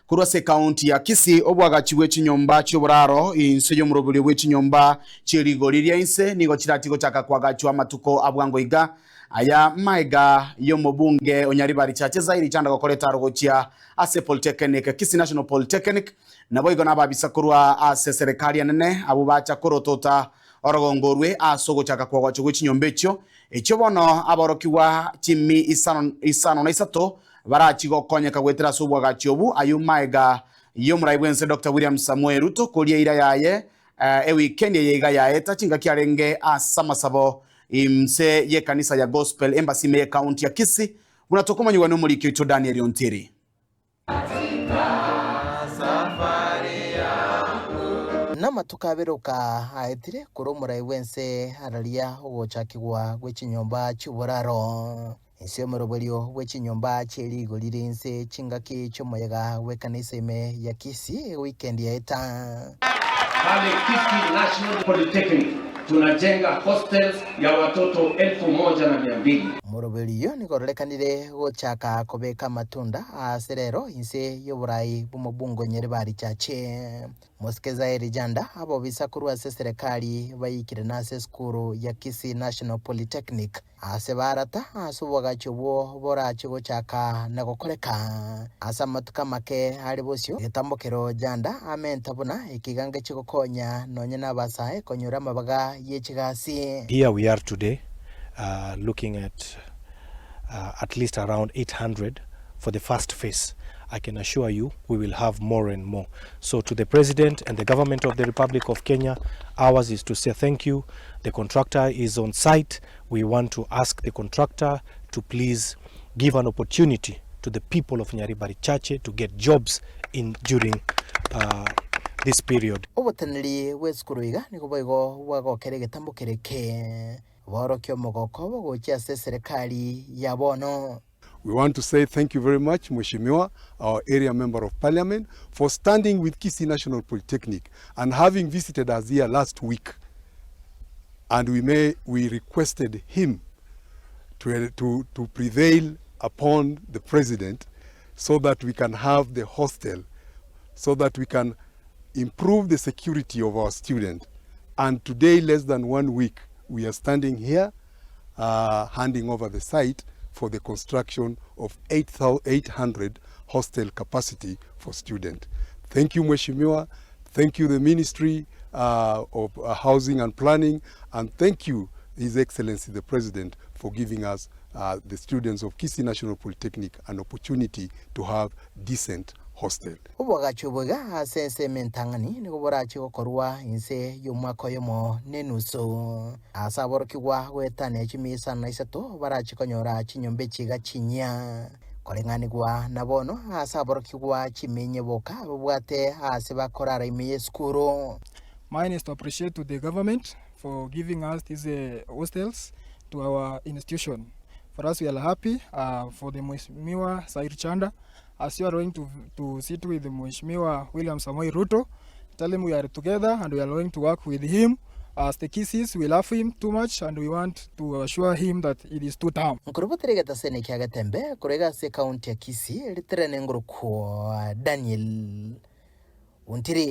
Korwa ase ekaunti ya Kisii, obwagachi bwe chinyomba chi'oboraro inse y'omoroberio bwe chinyomba chie rigori ria inse nigo chirachie gochaka koagachwa amatuko a bwango iga. Aya maega y'omobunge o Nyaribari Chache Zairi Chanda gokora etaro gochia ase Polytechnic, Kisii National Polytechnic, naboigo nababisa korwa ase eserekari enene abwo bacha korotota orogongo orwe ase ogochaka koagachwa gwe chinyomba echio, echio bono aborokigwa chimi isano isano na isato Barachie gokonyeka goetera ase obwagachi obu, ayio maega y'omorai bw'ense Doctor William Samoei Ruto koria eira yaye ewikendi eye iga yaeta chingaki arenge ase amasabo inse y'ekanisa ya Gospel Embassy ime y'ecounty ya Kisii, buna tokomanyigwa nomoriki oito Daniel Ontiri. Namatuko abere oka aetire korwa omorai bw'ense araria ogochakigwa gwe chinyomba chi'oboraro. Inse y'omoroberio bwe chinyomba chie rigori rire inse chingaki chi'omoyega bw'ekanisa ime ya Kisii ewikendi yaeta. Pale Kisii National Polytechnic tunajenga hostels ya watoto elfu moja na mia mbili. Omoroberio oyio nigo ororekanire gochaka kobeka amatunda aase rero inse y'oborai bw'omobungo Nyaribari Chache. Mosike Zaeri Janda, abobisa korwa ase eserekari baikire nase esukuru ya Kisii National Polytechnic Aase barata ase oboagachi obwo borache gochaka na gokoreka ase amatuko amake are bosio, egetambokero Janda amenta buna ekegango chigokonya nonye nabasae konyora amabaga ye chigasi. Here we are today looking at at least around 800 for the first phase. I can assure you we will have more and more. So to the President and the government of the Republic of Kenya, ours is to say thank you. The contractor is on site. We want to ask the contractor to please give an opportunity to the people of Nyaribari Chache to get jobs in during uh, this period. Oboteneneri bw'esukuru iga nigo boigo bwagokera egetambo kere eke, boorokia omogoko obo gochia ase eserekari ya bono. We want to say thank you very much Mweshimiwa our area member of parliament for standing with Kisii National Polytechnic and having visited us here last week and we may we requested him to, to, to prevail upon the president so that we can have the hostel so that we can improve the security of our student and today less than one week we are standing here uh, handing over the site for the construction of 800 hostel capacity for student. Thank you, Mheshimiwa. Thank you, the Ministry of Housing and Planning, and thank you, His Excellency the President, for giving us, uh, the students of Kisii National Polytechnic, an opportunity to have decent hostel. Oboagachi obo iga ase ensemo entang'ani nigo borache gokorwa inse y'omwaka oyomo na enusu. Ase aborokigwa goetania chimia isano na isato barache konyora chinyomba echi iga chinyia. Koreng'anigwa na bono ase aborokigwa chimia inye boka babwate aase bakorara ime y'esukuru. Mine is to appreciate to the government for giving us these hostels to our institution. For us we are happy for the Mheshimiwa Zair Chanda as you are going to, to sit with Mheshimiwa William Samoei Ruto, tell him we are together and we are going to work with him. As the Kisiis, we love him too much and we want to assure him that it is two term. Nkorobotera egetaseni kia Getembe korwa iga ase ekaunti ya Kisii, ritere nengoro kwa Daniel Ontiri.